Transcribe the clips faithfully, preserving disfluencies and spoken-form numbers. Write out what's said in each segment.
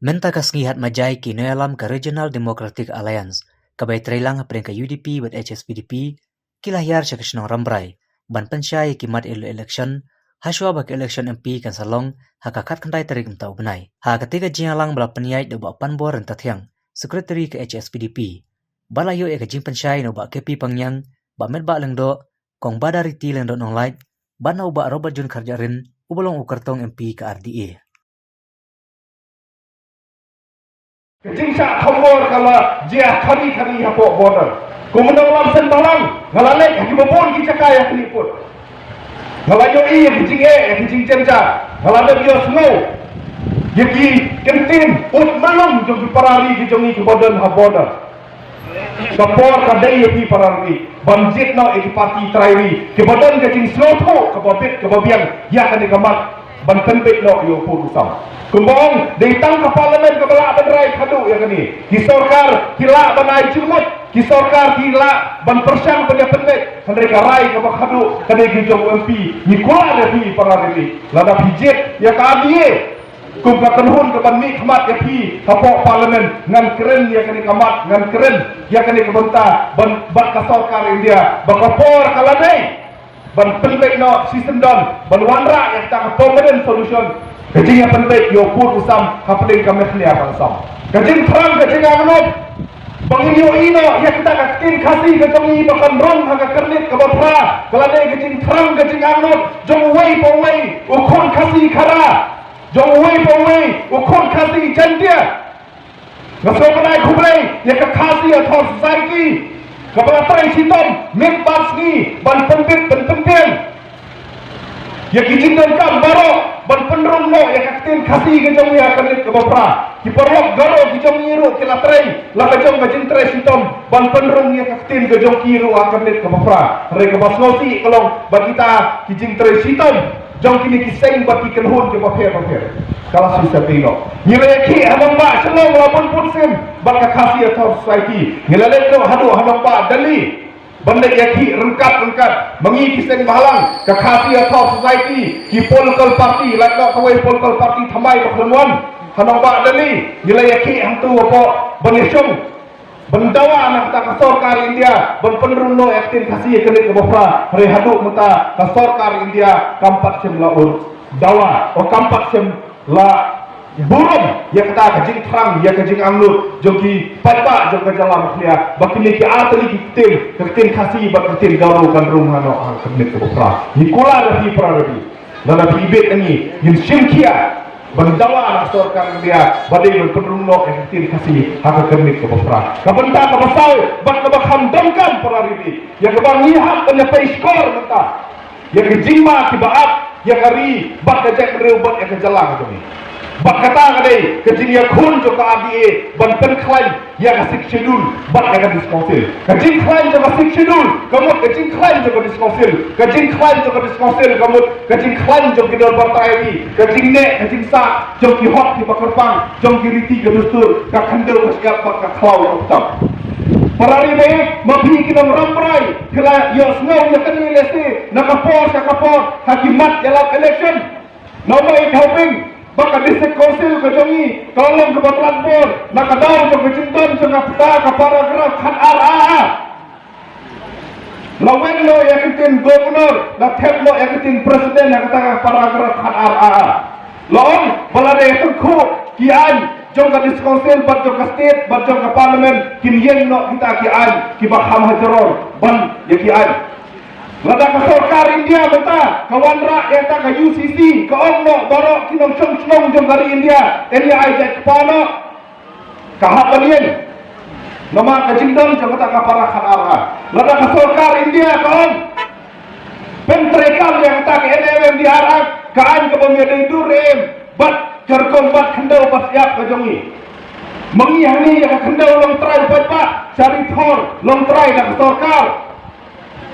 Mynta ka sngi Hat Majai ki nongïalam ka Regional Democratic Alliance, kaba ïatreilang hapdeng ka U D P bad H S P D P, ki la hiar sha ka shnong Rambrai ban pynshai ïa ki mat ïa la election, hashwa ba ka election M P kan sa long ha ka khatkhyndai tarik mynta u bnai. Ha kata ka jingïalang ba la pynïaid da u Bah Panbor Ryntathiang, Secretary ka H S P D P, ba la ïoh ïa ka jingpynshai na u Bah K P Pangñiang, Bah Metbah Lyngdoh, Kong Badariti Lyngdoh Nonglait, bad na u Bah Robert June Kharjahrin, uba long u kyrtong M P ka R D A. Ka jingshah thombor ka la jia khari khari hapoh border. Kum u nongïalam seng bhalang, nga la leit ha kiba bun ki jaka ïa kane put. Nga la ïohi ïa ki jingeh, ïa ki jingjynjar. Nga la dep ïohsngew ïa ki kyntien ud myllung jong ki para ri ki jong ngi kiba don ha border. Ka por ka dei ïa phi para ri ban jied noh ïa ki parti trai ri kiba don ka jingsngewthuh kaba bit kaba biang ïa kane ka mat ban pynbeit noh ïa u pud u sam. Kumba ong, dei tang ka parliament kaba lah ban rai khadduh ïa kane. Ki sorkar ki lah ban ai jingmut, ki sorkar ki lah ban pyrshang ban ïa pynbeit, hynrei ka rai kaba khadduh ka dei ka jong u M P. Ngi kular ïa phi para ri, lada phi jied ïa ka R D A kum ka kynhun kaban mihkhmat ïa phi hapoh parliament, ngan kren ïa kane ka mat, ngan kren ïa kane ka bynta ban, bad ka sorkar India ba ka por ka la dei ban pynbeit noh shisyndon ban wanrah ïa kata ka permanent solution. Ka jingïapynbeit ïa u pud u sam hapdeng ka Meghalaya ka sam. Ka jingthrang ka jingangnud ba ngin ïohi noh ïa kata ka ktien Khasi ka jong ngi ba kan rung ha ka kyrnit kaba phra, ka la dei ka jingthrang ka jingangnud jong uwei pa uwei u khun Khasi Khara, jong uwei pa uwei u khun Khasi Jaiñtia. Nga sngewbha ban ai khublei ïa ka Khasi Authors' Society kaba la trei shitom miet bad sngi ban pynbit ban pynbiang ïa ki jingdonkam baroh ban pynrung noh ïa ka ktien Khasi ka jong ngi ha ka kyrnit kaba phra. Ki paralok Garo ki jong ngi ruh ki la trei la ka jong ka jingtrei shitom ban pynrung ïa ka ktien ka jong ki ruh ha ka kyrnit kaba phra. Hynrei kaba sngewsih ka long ba kita ki jingtrei shitom jong kine ki seng bad ki kynhun kiba pher bapher ka la shu sep noh. Ngi la ïakhih ha nongbah Shillong la bun bun sien bad ka Khasi Authors' Society. Ngi la leit noh haduh ha nongbah Delhi ban leit ïakhih ryngkat ryngkat ma ngi ki seng bhalang, ka Khasi Authors' Society, ki political party, lait noh kawei political party thymmai ba khlem wan ha nongbah Delhi. Ngi la ïakhih hangto hapoh ban ïashong ban dawa na kata ka sorkar India ban pynrung noh ïa ka ktien Khasi ha ka kyrnit kaba phra. Hynrei haduh mynta ka sorkar India kam pat shym la ur dawa, o kam pat shym la burom ïa kata ka jingthrang ïa ka jingangnud jong ki paidbah jong ka jylla Meghalaya ba kine ki artylli ki ktien, ka ktien Khasi bad ka ktien Garo kan rung noh ha ka kyrnit kaba phra. Ngi kular ïa phi para ri, lada phi ibit ïa ngi, ngin shim khia ban dawa na ka sorkar India ba dei ban pynrung noh ïa ka ktien Khasi ha ka kyrnit kaba phra. Ka bynta kaba saw bad kaba kham donkam para ri, ïa kaba ngi hap ban ïa pei shkor mynta ïa ka jingma kiba ap ïa ka ri bad ka jaitbynriew bad ïa ka jylla ka jong ngi. Bad kata ka dei ka jingïakhun jong ka R D A ban pynkhlaiñ ïa ka Sixth Schedule bad ïa ka District Council. Ka jingkhlaiñ jong ka Sixth Schedule ka mut ka jingkhlaiñ jong ka District Council. Ka jingkhlaiñ jong ka District Council ka mut ka jingkhlaiñ jong ki dorbar trai ri, ka jingneh ka jingsah jong ki hok kiba kyrpang, jong ki riti ka dustur, ka khyndew ka shyiap bad ka khlaw ka btap. Para ri, ma phi ki nong Rambrai phi la ïohsngew ïa kane lehse na ka por sha ka por ha ki mat ïalap election. Namar ïa ka hapdeng ba ka District Council ka jong ngi ka long kaba tlat bor na ka daw jong ka jingdon jong ka para, ka paragraph khat ar a a. La wan noh ïa ka ktien governor, la thep noh ïa ka ktien president ha kata ka paragraph khat ar a a. La ong ba lada ïa tyngkhuh ki aiñ jong ka District Council bad jong ka state bad jong ka parliament, kin ïeng noh kita ki aiñ kiba kham ha jrong ban ïa ki aiñ. Lada ka sorkar India mynta ka wanrah ïa kata ka U C C, ka ong noh baroh ki nongshong shnong jong ka ri India yn ïa ai jait kpa noh, ka hap ban ïeng. Namar ka jingdon jong kata ka para khat ar a. Lada ka sorkar India ka ong pyntreikam ïa kata ka N M M D R Act, ka aiñ kaba ym ïadei dur em bad ka rukom bat khyndew bat shyiap ka jong ngi. Ma ngi hangne ïa ka khyndew long trai u paidbah, sha ri Thor long trai da ka sorkar.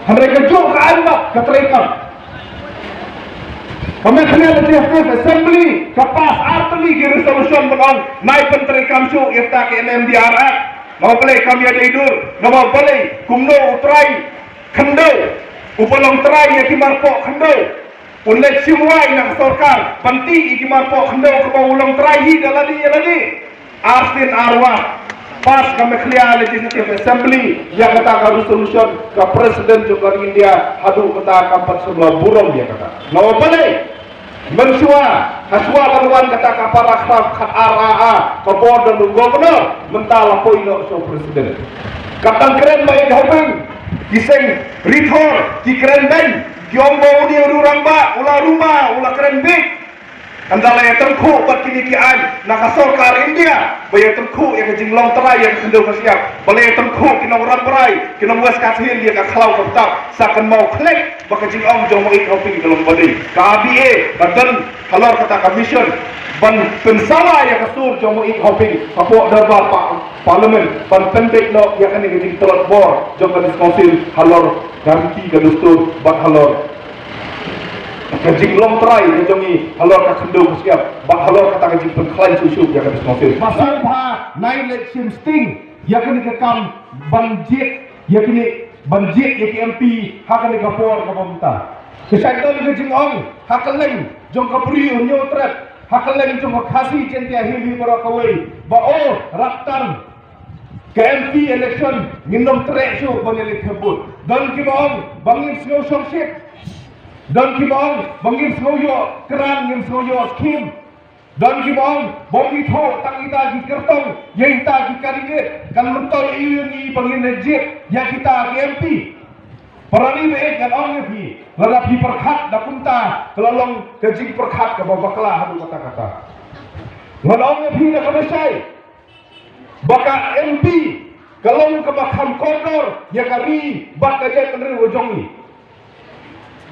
Hynrei kajuh ka aiñ bad ka treikam. Ka Meghalaya Legislative Assembly ka pass artylli ki resolution ban ong nai pyntreikam shuh ïa kata ka N M D R Act. Namar balei kam ïadei dur, namar balei, kumno u trai khyndew uba long trai ïa ki marpoh khyndew Un leit shim wai na ka sorkar ban tih ïa ki marpoh khyndew kaba u long trai hi da lade ïa lade. Arsien arwah pass ka Meghalaya Legislative Assembly ïa kata ka resolution ka President jong ka ri India haduh mynta kam pat sngewbha burom ïa kata. Namar balei? Mynshuwa, hashwa ban wan kata ka paragraph khat ar A A ka bor da u Governor, mynta la poi noh sha u President. Ka tang kren ba ïa ka hoping, ki seng rithor, ki kren beiñ, ki ong ba u dei u rangbah, u la ruma, u la kren beiñ. Ynda la ïa tyngkhuh bad kine ki aiñ na ka sorkar India ba ïa tyngkhuh ïa ka jinglong trai ïa ka khyndew ka shyiap, ba la ïa tyngkhuh ki nongrang brai, ki nong West Khasi Hills ïa ka khlaw ka btap, sa kynmaw khlek ba ka jingong jong Mawi Hoping ka long ba dei. Ka R T I A ka don halor kata ka mission ban pynsawa ïa ka sur jong Mawi Hoping hapoh dorbar pa-, Parliament ban pynbeit noh ïa kane ka jingtlot bor jong ka District Council halor ka riti ka dustur bad halor ka jinglong trai ka jong ngi halor ka khyndew ka shyiap bad halor kata ka jingpynkhlaiñ shuh shuh ïa ka District Council. Ba sngewbha nai leit shim sting ïa kane ka kam ban jied ïa kine, ban jied ïa ki M P ha kane ka por kaba mynta. Ka shait don ka jingong ha kylleng jong ka Bri u Hynñiewtrep, ha kylleng jong ka Khasi Jaiñtia Hills hi baroh kawei ba o rap tang ka M P election ngin ym treh shuh ban ïaleit thep vote. Don kiba ong ba ngin sngew shongshit. Don kiba ong ba ngin sngew ïoh krang, ngin sngew ïoh skim. Don kiba ong ba ym ithuh tang ita ki kyrtong ïa ita ki candidate kan myntoi ïa ngi ba ngin jied ïa kita ki M P. Para ri baieit, ngan ong ïa phi, lada phi pyrkhat da kumta ka la long ka jingpyrkhat kaba bakla haduh katta katta. Ngan ong ïa phi da kaba shai ba ka M P ka long kaba kham kordor ïa ka ri bad ka jaitbynriew ka jong ngi.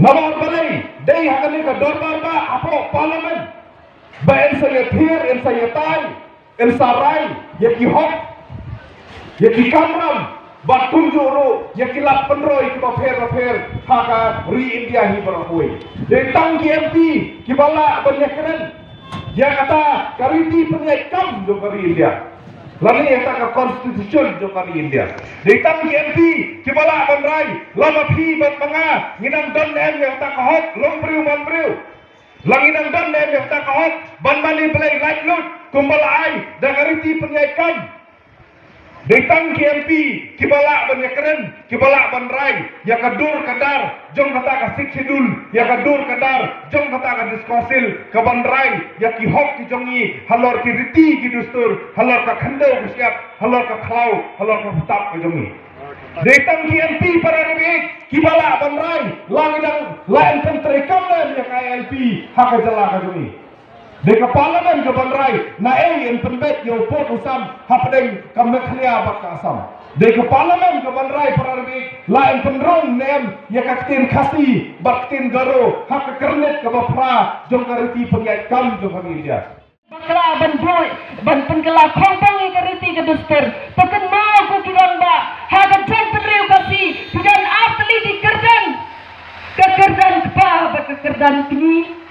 Namar balei? Dei ha kane ka dorbar ba hapoh Parliament ba yn sa ïathir, yn sa ïatai, yn sa rai ïa ki hok, ïa ki kamram bad kumjuh ruh ïa ki lad pynroi kiba pher bapher ha ka ri India hi baroh kawei. Dei tang ki M P kiba lah ban ïakren ïa kata ka riti pynïaid kam jong ka ri India lane ïa kata ka constitution jong ka ri India. Dei tang ki M P kiba lah ban rai lada phi bad ma nga ngi dang don ne em ïa kata ka hok longbriew manbriew. La ngi dang don ne em ïa kata ka hok ban mane blei laitluid kumba la ai da ka riti pynïaid kam. Dei tang ki M P kiba lah ban ïakren, kiba lah ban rai ïa ka dur ka dar jong kata ka Sixth Schedule, ïa ka dur ka dar jong kata ka District Council, ka ban rai ïa ki hok ki jong ngi halor ki riti ki dustur, halor ka khyndew ka shyiap, halor ka khlaw, halor ka btap ka jong ngi. Dei tang ki M P para ri baieit kiba lah ban rai, la ngi dang, la yn pyntreikam ne em ïa ka I L P ha ka jylla ka jong ngi. Dei ka Parliament ka ban rai naei yn pynbeit ïa u pud u sam hapdeng ka Meghalaya bad ka Assam. Dei ka Parliament ka ban rai para ri baieit, la yn pynrung ne em ïa ka ktien Khasi bad ktien Garo ha ka kyrnit kaba phra jong ka riti pynïaid kam jong ka India. Bakla ban buh, ban pynkylla khongpong ïa ka riti ka dustur. Phi kynmaw ko ki rangbah, ha ka jaitbynriew Khasi phi don ar tylli ki kyrdan. Ka kyrdan kpa bad ka kyrdan kñi.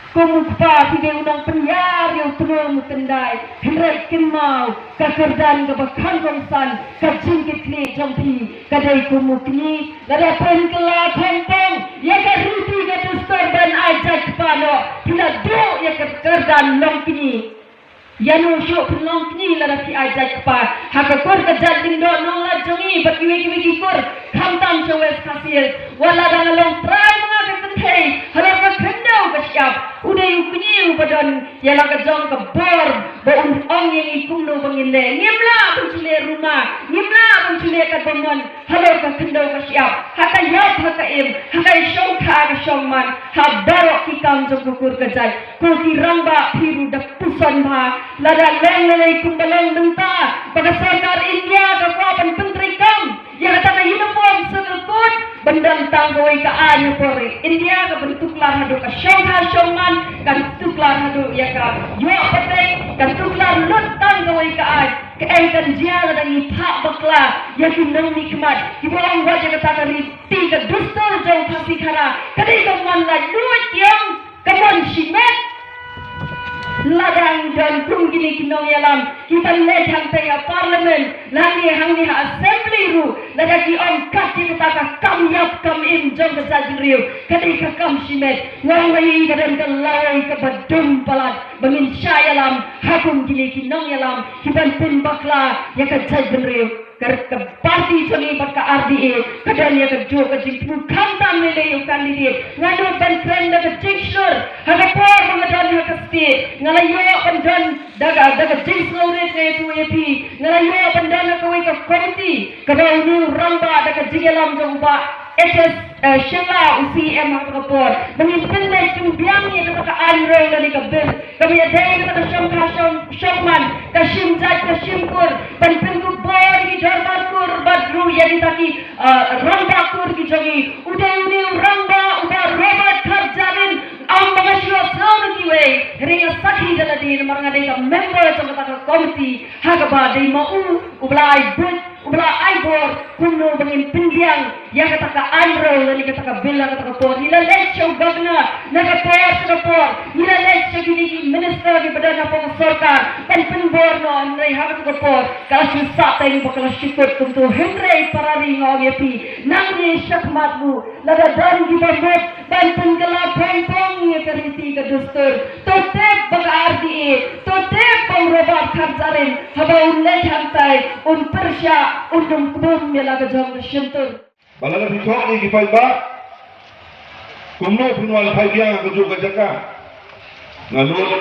Kum u kpa phi dei u nongpynïar ïa u tnum u tyndai. Hynrei kynmaw, ka kyrdan kaba kham kongsan, ka jingkitkhlieh jong phi ka dei kum u kñi. Lada pynkylla khongpong ïa ka riti ka dustur ban ai jait kpa noh, phi la duh ïa ka kyrdan longkñi. Ïa no shuh phin longkñi lada phi ai jait kpa. Ha ka kur ka jait Lyngdoh Nonglait jong ngi bad kiwei kiwei ki kur, khamtam sha West Khasi Hills. Wat la dang long trai ma nga ka kynthei halor ka khyndew ka shyiap, u dei u kñi uba don ïa la ka jong ka bor ba un ong ïa ngi kumno ba ngin leh. Ngim lah ban shu leh ruma, ngim lah ban shu leh katba mon halor ka khyndew ka shyiap, ha ka ïap ha ka im, ha ka shongkha ka shongman, ha baroh ki kam jong ka kur ka jait. Ko ki rangbah, phi ruh da puson bha, lada long lei lei kumba long mynta ba ka sorkar India ka kwah ban pyntreikam ïa kata ka Uniform Civil Code ban don tang kawei ka aiñ ha por ri India, ka ban tuklar haduh ka shongkha shongman, kan tuklar haduh ïa ka ïoh patek, kan tuklar lut tang kawei ka aiñ. Kaei kan jia lada ngi phah bakla ïa ki nongmihkhmat kiba ong wat ïa kata ka riti ka dustur jong Khasi Khara ka dei ka mon laitluid, ki ong ka mon shimet. Lada ngi don kum kine ki nongïalam kiban leit hangtai ha Parliament, lane hangne ha Assembly ruh, lada ki ong kat ïa kata ka kam ïap kam im jong ka jaitbynriew, ka dei ka kam shimet. Nga ong ïa ka don ka lawei kaba dum palat ba ngin shah ïalam ha kum kine ki nongïalam kiban pynbakla ïa ka jaitbynriew. Ka, ka party jong ngi bad ka R D A ka don ïa kajuh ka jingthmu khamtam lei lei ïa u candidate. Nga nud ban kren da ka jingshlur ha ka por ba nga don ha ka state. Nga la ïoh ban don da ka, da ka jingsngewrit nga ïathuh ïa phi. Nga la ïoh ban don ha kawei ka komiti kaba u rangbah da ka jingïalam jong u Bah H S, eh, Shylla, u C E M ha kata ka por, ba ngin pynleit pynbiang ïa kata ka aiñ rew lane ka bill kaba ïadei kata ka shongkha shong, shongman, ka shim jait ka shim kur, ban pynkupbor ïa ki dorbar kur bad ruh ïa kita ki, eh, rangbah kur ki jong ngi. U dei une u rangbah u Bah Robert Kharjahrin, ym ba nga shu sngew na kiwei, hynrei nga sakhi da lade namar nga dei ka member jong kata ka komiti ha kaba dei ma u uba la ai buit, uba la ai bor kumno ba ngin pynbiang ïa kata ka aiñ rew lane kata ka bill ha kata ka por. Ngi la leit sha u Governor na ka por sha ka por, ngi la leit sha kine ki minister kiba don hapoh ka sorkar ban pynbor noh, hynrei ha kata ka por ka la shu sah teng bad ka la shu kut kumto. Hynrei para ri, nga ong ïa phi, nangne shakhmat ruh lada don kiba mut ban pynkylla pong pong ïa ka riti ka dustur, to tip ba ka R D A, to tip ba u Robert Kharjahrin haba un leit hangtai un pyrshah, un ym kbum ïa la ka jong ka shyntur. Ba lada phi thok ïa ki paidbah, kumno phin wan phai biang ha kajuh ka jaka? Nga nud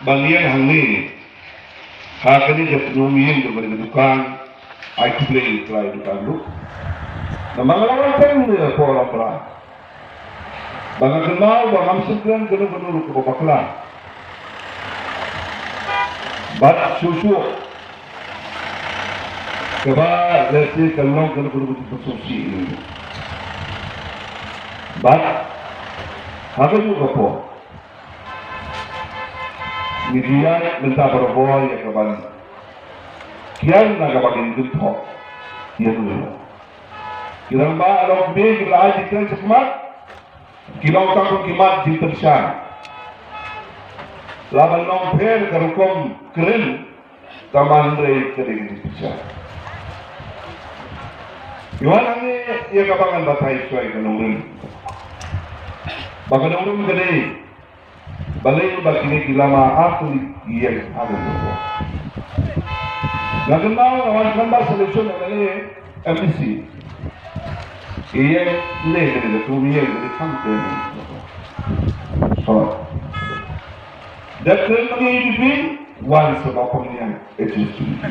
ban ïeng hangne ha kane ka pynlong ïing jong kane ka dukan, ai khublei ïa ki dukan ruh. Namar nga la wan teng ne por lam bra. Ba nga kynmaw ba ngam shym kren kano kano ruh kaba bakla. Bad shuh shuh kaba lehse ka long kano kano ka jingpynsngewsih ïa ngi. Bad ha kajuh ka por ngi ïaid mynta barabor ïa kaban kiar na kaba ngin kynthoh ïa ngi. Ki rangbah long kmie kiba la ai jingkren shakhmat, ki long tang kum ki mat jingpynshai. La ban long pher ka rukom kren, tangba hynrei ka dei ka jingpynshai. Ngi wan hangne ïa kaba ngan batai shuwa ïa ka nongrim. Ba ka nongrim ka dei balei ba kine ki lama ar tylli ki ïeng ha kane ka por. Nga kynmaw nga wan khlem bad selection M L A, M D C. Ïeng ne kane ka tu ïeng ne kham te ne. Ho. Da kren ma ngi U D P, wan sa ba pang ïeng H S P D P.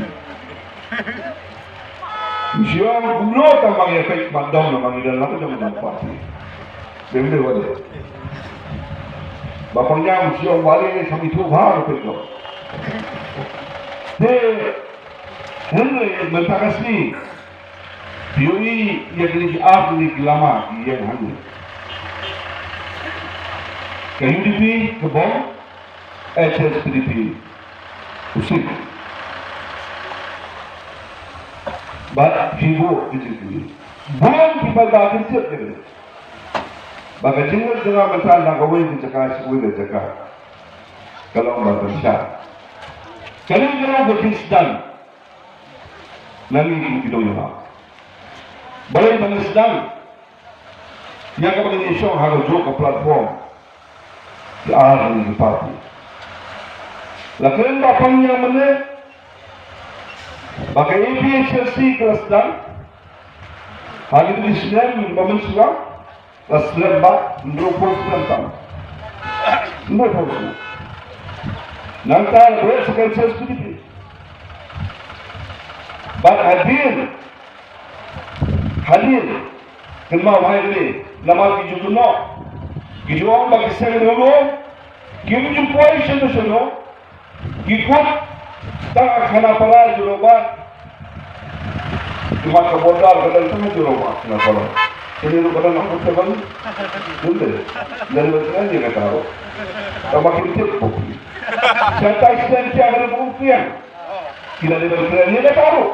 Ngi shu ong kumno tang ba ngi ïa peit mat dong na ba ngi don la ka jong ka party. Dei dei wa dei. Ba pang ïa ngi shu ong wa dei ne sa ngi tu ba ngi peit dong. Te hynrei mynta ka sngi phi ïohi ïa kine ki ar kine ki lama ki ïeng hangne. Ka U D P ka bom, H S P D P u sih. Bad phi buh ki jingkylli. Bun ki paidbah kin tip ïa kane. Ba ka jingngeit jong nga mynta na kawei ka jaka sha kawei ka jaka ka long ban pynshai. Kane ka long ka jingsdang na ngi kum ki nongïalam. Balei ban sdang ïa kaba ngin ïashong ha kajuh ka platform ki ar tylli ki party. La kren ba pang ïa mynne ba ka A P H L C ka la sdang ha kine ki snem ba mynshuwa, la slem bad hynriewphew snem tam. Hynriewphew snem. Nangta la bret sa ka H S P D P. Bad hadien, hadien kynmaw bha ïa kane, namar ki ju kynnoh, ki ju ong ba ki seng riewlum kim ju poi shano shano, ki kut tang ha Khanapara Jorabat. Ki mat ka border ka dang tang ha Jorabat Khanapara. Kane ruh ka dang ha Khanapara. Dei, dei ban kren ïa kata ruh. Tangba kim tip ba ki. Shatai sdang ïa kane ba u kren. Ki la dei ban kren ïa kata ruh.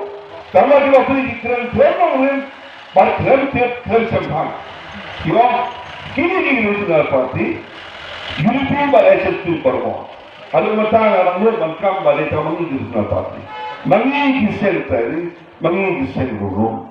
Tangba ki la kren, ki kren khlem nongrim bad khlem tip khlem shemphang. Ki ong kine ki regional party, U D P bad H S P D P baroh. Haduh mynta nga dang nud ban kam ba dei tang ma ngi ki National Party, ma ngi ki Secretary, ma ngi ki Seng Rurung.